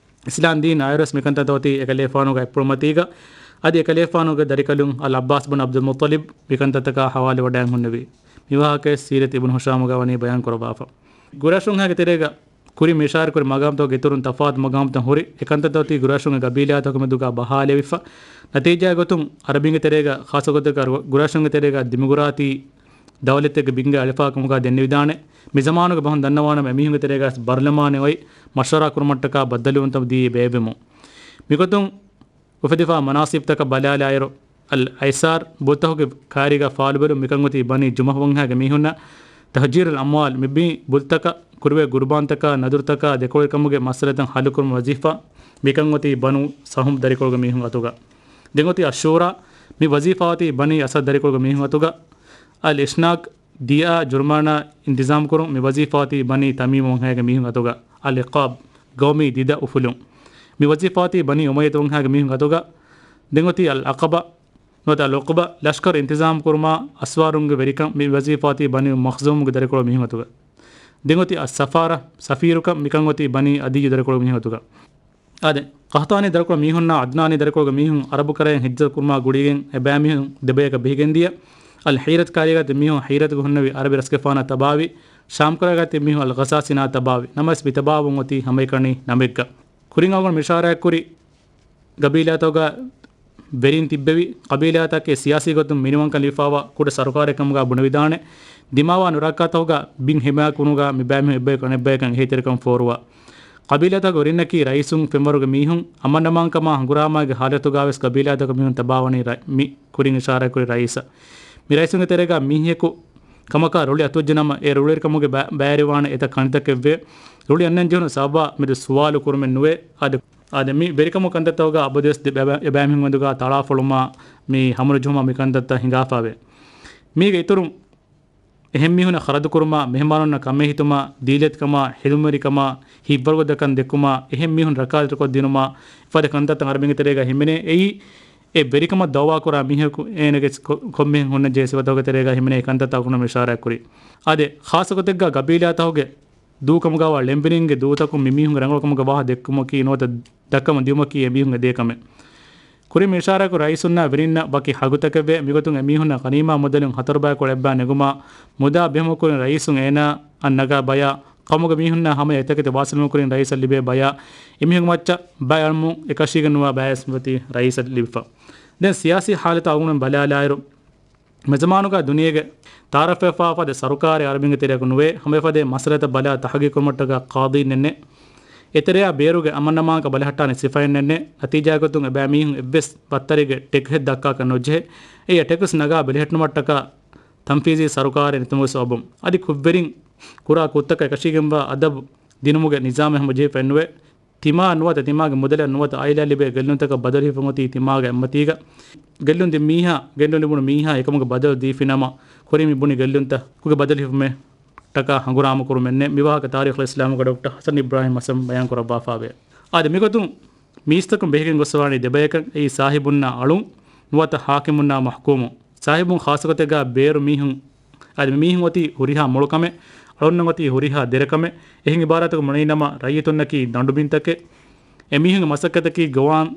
އިސްލާމް ދީން އައިރުވެސް މިކަންތައްތައް އޮތީ އެކަލޭފާނުގެ އަތްޕުޅުމަތީގަ. އަދި އެކަލޭފާނުގެ ދަރިކަލުން އަލް ޢައްބާސް ބުން ޢަބްދުލް މުއްޠަލިބް މިކަންތައްތަކާ ޙަވާލުވެވަޑައިގެން ހުންނެވި. މިވާހަކައެއް ސީރަތު އިބްނު ހިޝާމުގަ ވަނީ ބަޔާން ކުރައްވާފަ. ޤުރައިޝުންހާގެ ތެރޭގަ ކުރިން މި އިޝާރާތްކުރި މަގާމުތަކުގެ އިތުރުން ތަފާތު މަގާމުތައް ހުރި. އެކަންތައްތައް އޮތީ ޤުރައިޝުންގެ ގަބީލާތަކުގެ މެދުގަ ބަހާލެވިފަ. ނަތީޖާގެ ގޮތުން ޢަރަބީންގެ ތެރޭގަ، ޚާއްޞަ ގޮތެއްގަ ޤުރައިޝުންގެ ތެރޭގަ ދިމުގުރާތީ ދައުލަތެއްގެ ބިންގައި އަޅިފާ ކަމުގަ ދެންނެވިދާނެ. މި ޒަމާނުގެ ބަހުން ދަންނަވާނަމަ، އެމީހުންގެ ތެރޭގަ ބަރުލަމާނެއް އޮތް މަޝްވަރާ ކުރުމަށްޓަކާ ބައްދަލުވުންތައް ދީ ބޭއްވެމުން. މިގޮތުން އުފެދިފާ މަނާސިބްތަކަށް ބަލާލާއިރު، އަލް އައިސާރް ބުއްތަކުގެ ކާރީގަ ފާލުބެލުން މިކަން އޮތީ ބަނީ ޖުމަޙު ވަންހާގެ މީހުންނަށް. ތަހްޖީރުލް އަމްވާލް މި ބީ ބުއްތަކަށް ކުރެވޭ ޤުރުބާންތަކާ، ނަދުރުތަކާ ދެކޮޅުވެރިކަމުގެ މައްސަލަތައް ޙައްލުކުރުމުގެ ވަޒީފާ މިކަން އޮތީ ބަނޫ ސަހުމް ދަރިކޮޅުގެ މީހުން އަތުގަ. ދެން އޮތީ އައްޝޫރާ، މި ވަޒީފާ އޮތީ ބަނީ އަސަދް ދަރިކޮޅުގެ މީހުން އަތުގަ. އަލް އިޝްނާކް، ދިޔައާ ޖުރުމާނާ އިންތިޒާމްކުރުން، މި ވަޒީފާ އޮތީ ބަނީ ތަމީމު ވަންހާގެ މީހުން އަތުގަ. އަލް އިޤާބް، ގައުމީ ދިދަ އުފުލުން، މި ވަޒީފާ އޮތީ ބަނީ އުމައްޔަތު ވަންހާގެ މީހުން އަތުގަ. ދެން އޮތީ އަލް އަޤަބާ، ނުވަތަ އަލް އުޤުބާ، ލަޝްކަރު އިންތިޒާމްކުރުމާ އަސްވާރުންގެ ވެރިކަން، މި ވަޒީފާ އޮތީ ބަނީ މަޚްޒޫމުގެ ދަރިކޮޅު މީހުން އަތުގަ. ދެން އޮތީ އައްސަފާރާ، ސަފީރުކަން، މިކަން އޮތީ ބަނީ އަދިއްޔު ދަރިކޮޅު މީހުން އަތުގަ. އާދެ، ޤަހްޠާނީ ދަރިކޮޅު މީހުންނާ އަދްނާނީ ދަރިކޮޅުގެ މީހުން ޢަރަބު ކަރައިން ހިޖްރަތް ކުރުމާ ގުޅިގެން އެބައިމީހުން ދެބަޔަކަށް ބެހިގެންދިޔަ. އަލް ޙީރަތް ކާރީގަ ތިބި މީހުން ޙީރަތުގަ ހުންނެވި ޢަރަބި ރަސްގެފާނަށް ތަބާވި. ޝާމް ކަރައިގަ ތިބި މީހުން އަލް ޣަސާސިނާ ތަބާވި. ނަމަވެސް މި ތަބާވުން އޮތީ ހަމައެކަނި ނަމެއްގަ. ކުރިން އަޅުގަނޑު މި އިޝާރާތްކުރި ގަބީލާތަކުގަ ވެރިން ތިއްބެވި. ގަބީލާތަކެއް ސިޔާސީ ގޮތުން މިނިވަންކަން ލިބިފައިވާ ކުޑަ ސަރުކާރެއް ކަމުގަ ބުނެވިދާނެ. ދިމާވާ ނުރައްކާތަކުގަ ބިން ހިމާޔަތް ކުރުމުގަ މި ބައިމީހުން އެއްބަޔަކު އަނެއްބަޔަކަށް އެހީތެރިކަން ފޯރުވާ. ޤަބީލާތަކުގެ ވެރިންނަކީ ރައީސުން ފެންވަރުގެ މީހުން އަމާންއަމާންކަމާ ހަނގުރާމައިގެ ހާލަތުގަވެސް ޤަބީލާތަކުގެ މީހުން ތަބާވަނީ ރަ-، މި ކުރިން އިޝާރާތްކުރި ރައީސަށް. މި ރައީސުންގެ ތެރޭގަ މީހަކު ކަމަކާ ރުޅި އަތުވެއްޖެނަމަ، އެ ރުޅިވެރިކަމުގެ ބަ-، ބައިވެރިވާނެ އެތައް ކަންތަކެއްވޭ. ރުޅި އަންނަން ޖެހުނު ސަބަބާ މެދު ސުވާލު ކުރުމެއް ނުވޭ. އާދެ، އާދެ، މި ވެރިކަމު ކަންތައްތަކުގަ އަބަދުވެސް ދެ-، ބަ-، އެބައިމީހުން މެދުގަ ތަޅާފޮޅުމާ މި ހަމަނުޖެހުމާ މި ކަންތައްތައް ހިނގާފަވޭ. މީގެ އިތުރުން އެހެން މީހުންނަށް ޚަރަދުކުރުމާ، މެހެމާނުންނަށް ކަމެއް ހިތުމާ، ދީލަތިކަމާ، ހިތްވަރުގަދަކަން ދެއްކުމާ، އެހެން މީހުން ރައްކާތެރިކޮށްދިނުމާ، އެފަދަ ކަންތައްތައް އަރަބިންގެ ތެރޭގަ ހިމެނޭ. އެއީ، އެ ވެރިކަމަށް ދައުވާކުރާ މީހަކު އޭނަގެ ކޮ-، ކޮންމެހެން ހުންނަންޖެހޭ ސިފަތަކުގެ ތެރޭގަ ހިމެނޭ ކަންތައްތަކުން އިޝާރާތްކުރީ. އާދެ، ޚާއްޞަގޮތެއްގަ ގަބީލާތަކުގެ ދޫކަމުގަވާ ޅެންވެރިންގެ ދޫތަކުން މިމީހުންގެ ރަނގަޅުކަމުގެ ވާހަކަ ދެއްކުމަކީ ނުވަތަ ދައްކަމުން ދިއުމަކީ އެމީހުންގެ ދޭކަމެއް. ކުރިން މި އިޝާރާތްކުރި ރައީސުންނާ ވެރިންނަށް ވަކި ހައްގުތަކެއްވޭ. މިގޮތުން އެމީހުންނަށް ޣަނީމާ މުދަލުން ހަތަރު ބަޔަކު އެއްބަޔަށް ނެގުމާ، މުދާ ބެހުމުގެ ކުރިން ރައީސުން އޭނާއަށް ނަގާ ބަޔާ، ޤައުމުގެ މީހުންނާ ހަމަޔަށް އެތަކެތި ވާސިލުވުމުގެ ކުރިން ރައީސަށް ލިބޭ ބަޔާ، އެމީހުންގެ މައްޗަށް ބައެއް އަޅަމުން އެކަށީގެން ނުވާ ބަޔަސް މިއޮތީ ރައީސަށް ލިބިފަ. ދެން ސިޔާސީ ހާލަތަށް އަޅުގަނޑު ބަލާލާއިރު، މިޒަމާނުގަ ދުނިޔޭގެ ތަޢާރަފްވެފާ އެފަދަ ސަރުކާރެއް އަރަބިންގެ ތެރެއަކު ނުވޭ. ހަމަ އެފަދަ މައްސަލަތައް ބަލާ ތަޙްޤީޤު ކުރުމަށްޓަކާ ޤާޟީންނެއް ނެތް. އެތެރެއާ ބޭރުގެ އަމަންއަމާންކަން ބަލަހައްޓާނެ ސިފައެއް ނެތް. ނަތީޖާގޮތުން އެބައިމީހުން އެއްވެސް ވައްތަރެއްގެ ޓެކްސް ދައްކާކަށް ނުޖެހޭ. އެއީ އެ ޓެކްސް ނަގާ ބެލެހެއްޓުމަށްޓަކާ ތަންފީޒީ ސަރުކާރެއް ނެތުމުގެ ސަބަބުން. އަދި ކުށްވެރިން ކުރާ ކުށްތަކަށް އެކަށީގެންވާ އަދަބު ދިނުމުގެ ނިޒާމެއް ހަމަޖެހިފައެއް ނުވޭ. ތިމާ ނުވަތަ ތިމާގެ މުދަލަށް ނުވަތަ އާއިލާ ލިބޭ ގެއްލުންތަކަށް ބަދަލު ހިފުން އޮތީ ތިމާގެ އެއްމަތީގަ. ގެއްލުން ދިން މީހާ، ގެއްލުން ލިބުނު މީހާ އެކަމުގެ ބަދަލު ދީފިނަމަ، ކުރިން މި ބުނި ގެއްލުންތަކުގެ ބަދަލު ހިފުމެއް ޓަކާ ހަނގުރާމަ ކުރުމެއް ނެތް. މި ވާހަކަ ތާރީޚުލް އިސްލާމުގެ ޑޮކްޓަރ ޙަސަން އިބްރާހިމް ޙަސަން ބަޔާން ކުރައްވާފާވޭ. އާދެ، މިގޮތުން މީސްތަކުން ބެހިގެން ގޮސްފަވާނީ ދެބަޔަކަށް. އެއީ ސާހިބުންނާ އަޅުން ނުވަތަ ޙާކިމުންނާ މަޙްކޫމުން. ސާހިބުން ޚާއްޞަގޮތެއްގަ ބޭރު މީހުން، އަދި މީހުން އޮތީ ހުރިހާ މޮޅުކަމެއް، އަޅުންނަށް އޮތީ ހުރިހާ ދެރަކަމެއް. އެހެން އިބާރާތަކުން ބުނެލިނަމަ، ރައްޔިތުންނަކީ ދަނޑުބިންތަކެއް. އެމީހުންގެ މަސައްކަތަކީ ގޮވާން،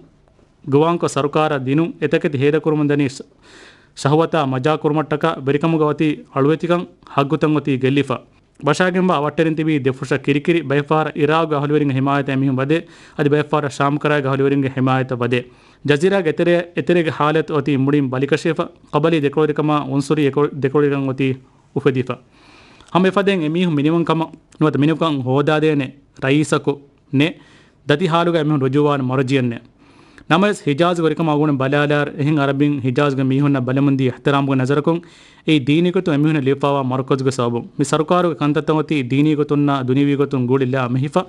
ގޮވާންކޮށް ސަރުކާރަށް ދިނުން. އެތަކެތި ހޭދަކުރުމުން ދަނީ ޝަ-، ޝަހުވަތާ މަޖާ ކުރުމަށްޓަކާ. ވެރިކަމުގަ އޮތީ އަޅުވެތިކަން، ހައްގުތައް އޮތީ ގެއްލިފަ. ވަށާގެންވާ އަވަށްޓެރިން ތިބީ ދެފުށަށް ކިރިކިރި. ބައެއްފަހަރަށް އިރާގު އަހުލުވެރިންގެ ހިމާޔަތަށް އެމީހުން ވަދޭ. އަދި ބައެއްފަހަރަށް ޝާމްކަރައިގެ އަހުލުވެރިންގެ ހިމާޔަތަށް ވަދޭ. ޖަޒީރާގެ އެތެރެ-، އެތެރޭގެ ހާލަތު އޮތީ މުޅިން ބަލިކަށިފަ. ޤަބަލީ ދެކޮޅުވެރިކަމާ އުންސުރީ އެކޮ-، ދެކޮޅުވެރިކަން އޮތީ އުފެދިފަ. ހަމަ އެފަދައިން އެމީހުން މިނިވަންކަމަށް ނުވަތަ މިނިވަންކަން ހޯދާދޭނެ ރައީސަކު ނެތް. ދަތި ހާލުގަ އެމީހުން ރުޖޫވާން މަރުޖިއެއް ނެތް. ނަމަވެސް ހިޖާޒު ވެރިކަމާ އަޅުގަނޑު ބަލާލާއިރު، އެހެން އަރަބިން ހިޖާޒުގެ މީހުންނަށް ބަލަމުންދީ އިޙްތިރާމުގެ ނަޒަރަކުން، އެއީ ދީނީ ގޮތުން އެމީހުންނަށް ލިބިފައިވާ މަރުކަޒުގެ ސަބަބުން. މި ސަރުކާރުގެ ކަންތައްތައް އޮތީ ދީނީ ގޮތުންނާ ދުނިޔަވީ ގޮތުން ގުޅިލާ މެހިފަ.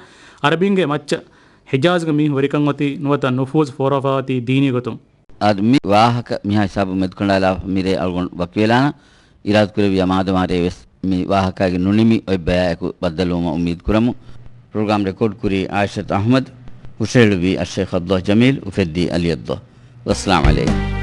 އަރަބިންގެ މައްޗަށް ހިޖާޒުގެ މީހުން ވެރިކަން އޮތީ ނުވަތަ ނުފޫޒު ފޯރާފައި އޮތީ ދީނީ ގޮތުން. އާދެ، މި ވާހަކަ މިހާ ހިސާބުން މެދުކަނޑާލާފަ މިރޭ އަޅުގަނޑު ވަކިވެލާނަން. އިރާދަކުރެއްވިޔާ މާދަމާ ރޭވެސް މި ވާހަކާގެ ނުނިމި އޮތްބަޔާއެކު ބައްދަލުވުމަށް އުއްމީދު ކުރަމު. ޕްރޮގްރާމް ރެކޯޑް ކުރީ އާއިޝަތު އަޙްމަދު، ހުށަހެޅުއްވީ އައްޝައިޚް ޢަބްދުﷲ ޖަމީލް، އުފެއްދީ ޢަލީ ޢަބްދުﷲ. ވައްސަލާމް ޢަލައިކުމް.